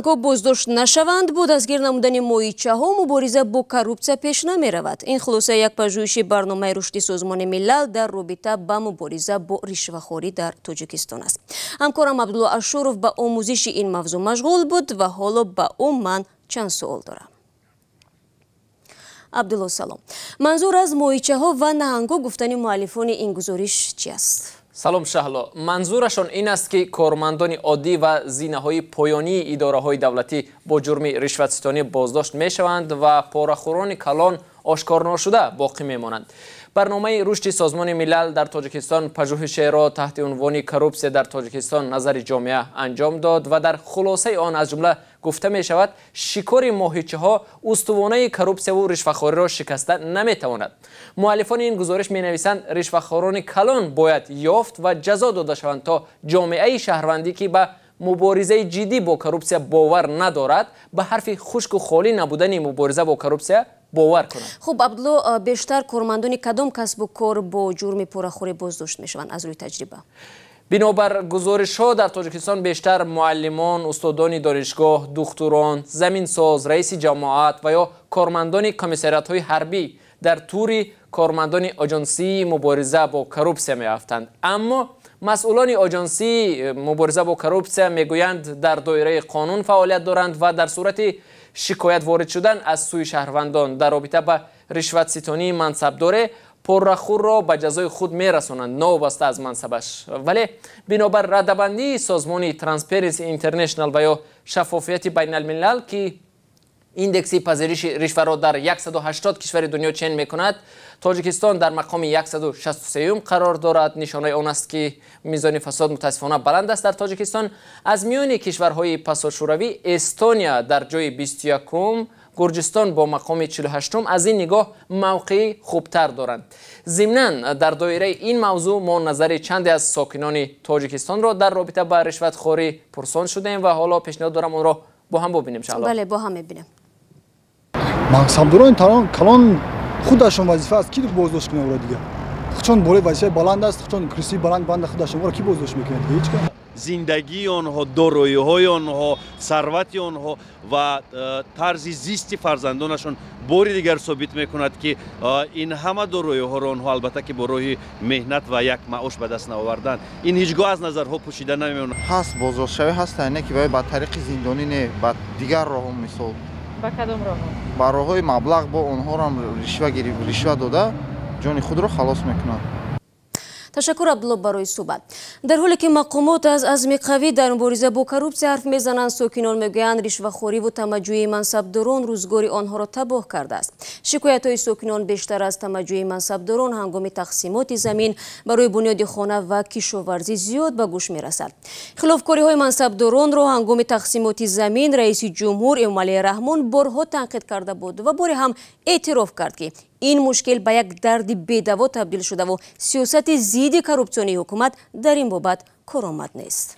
Наҳангҳо боздошт нашаванд, бо дастгир намудани моҳичаҳо мубориза бо коррупсия пеш намеравад. Ин хулосаи як пажӯҳиши барномаи рушди Созмони Милал дар робита ба мубориза бо ришвахорӣ дар Тоҷикистон аст. Ҳамкорам Абдулло Ашуров ба омӯзиши ин мавзӯъ машғул буд ва ҳоло ба ӯ ман чанд суол дорам. Абдулло, салом. Манзур аз моҳичаҳо ва наҳангҳо гуфтани муаллифони ин гузориш чи аст? Салом, Шаҳло. Манзурашон ин аст, ки кормандони оддӣ ва зинаҳои поёнии идораҳои давлатӣ бо ҷурми ришватситонӣ боздошт мешаванд ва порахӯрони калон ошкорношуда боқӣ мемонанд. Барномаи рушди Созмони Милал дар Тоҷикистон пажӯҳишеро таҳти унвони «Коррупсия дар Тоҷикистон: назари ҷомеа» анҷом дод ва дар хулосаи он аз ҷумла гуфта мешавад, шикори моҳичаҳо устувонаи коррупсияву ришвахориро шикаста наметавонад. Муаллифони ин гузориш менависанд, ришвахорони калон бояд ёфт ва ҷазо дода шаванд, то ҷомеаи шаҳрвандӣ, ки ба муборизаи ҷиддӣ бо коррупсия бовар надорад, ба ҳарфи хушку холӣ набудани мубориза бо коррупсия бовар кунад. Хуб, Абдулло, бештар кормандони кадом касбу кор бо ҷурми порахӯрӣ боздошт мешаванд аз рӯи таҷриба? Бинобар гузоришҳо, дар Тоҷикистон бештар муаллимон, устодони донишгоҳ, духтурон, заминсоз, раиси ҷамоат ва ё кормандони комиссариатҳои ҳарбӣ дар тури кормандони оҷонсии мубориза бо коррупсия меафтанд. Аммо масъулони оҷонсии мубориза бо коррупсия мегӯянд, дар доираи қонун фаъолият доранд ва дар сурати шикоят ворид шудан аз сӯи шаҳрвандон дар робита ба ришватситонии мансабдоре поррахӯрро ба ҷазои худ мерасонанд, новобаста аз мансабаш. Вале бинобар радабандии созмони Transparency International ва ё Шаффофияти байналмилал, ки индекси пазириши ришваро дар 180 кишвари дунё чен мекунад, Тоҷикистон дар мақоми 163 қарор дорад. Нишонаи он аст, ки мизони фасод мутаассифона баланд аст дар Тоҷикистон. Аз миёни кишварҳои пасошӯравӣ Эстония дар ҷои 21-ум, Гурҷистон бо мақоми 48-ум аз ин нигоҳ мавқеи хубтар доранд. Зимнан, дар доираи ин мавзӯъ мо назари чанде аз сокинони Тоҷикистонро дар робита ба ришватхорӣ пурсон шудем ва ҳоло пешниҳод дорам онро бо ҳам бубинем. Бале, бо ҳам мебинем. Мансабдорони калон худашон вазифа аст, ки боздошт кунад ӯро дигар. Худшон болои вазифаи баланд аст, худшон курсии баланд банда, худашон ӯро ки боздошт мекунад? Ҳеҷ кас. Зиндагии онҳо, дороиҳои онҳо, сарвати онҳо ва тарзи зисти фарзандонашон бори дигар собит мекунад, ки ин ҳама дороиҳоро онҳо, албатта, ки бо роҳи меҳнат ва як маош ба даст наоварданд. Ин ҳеҷ гоҳ аз назарҳо пӯшида намемонад. Ҳаст, боздоштшавӣ ҳаста, не ки ба тариқи зиндонӣ, не, ба дигар роҳҳо, мисол. Ба кадом роҳҳо? Ба роҳҳои маблағ, бо онҳоро ришва, ришва дода, ҷони худро халос мекунанд. Ташаккур, Абдулло, барои суҳбат. Дар ҳоле ки мақомот аз азми қавӣ дар мубориза бо коррупсия ҳарф мезананд, сокинон мегӯянд, ришвахориву тамаъҷӯии мансабдорон рӯзгори онҳоро табоҳ кардааст. Шикоятҳои сокинон бештар аз тамаъҷӯии мансабдорон ҳангоми тақсимоти замин барои бунёди хона ва кишоварзӣ зиёд ба гӯш мерасад. Хилофкориҳои мансабдоронро ҳангоми тақсимоти замин раиси ҷумҳур Эмомалӣ Раҳмон борҳо танқид карда буд ва боре ҳам эътироф кард, ки ин мушкил ба як дарди бедаво табдил шудаву сиёсати зидди коррупсионии ҳукумат дар ин бобат коромад нест.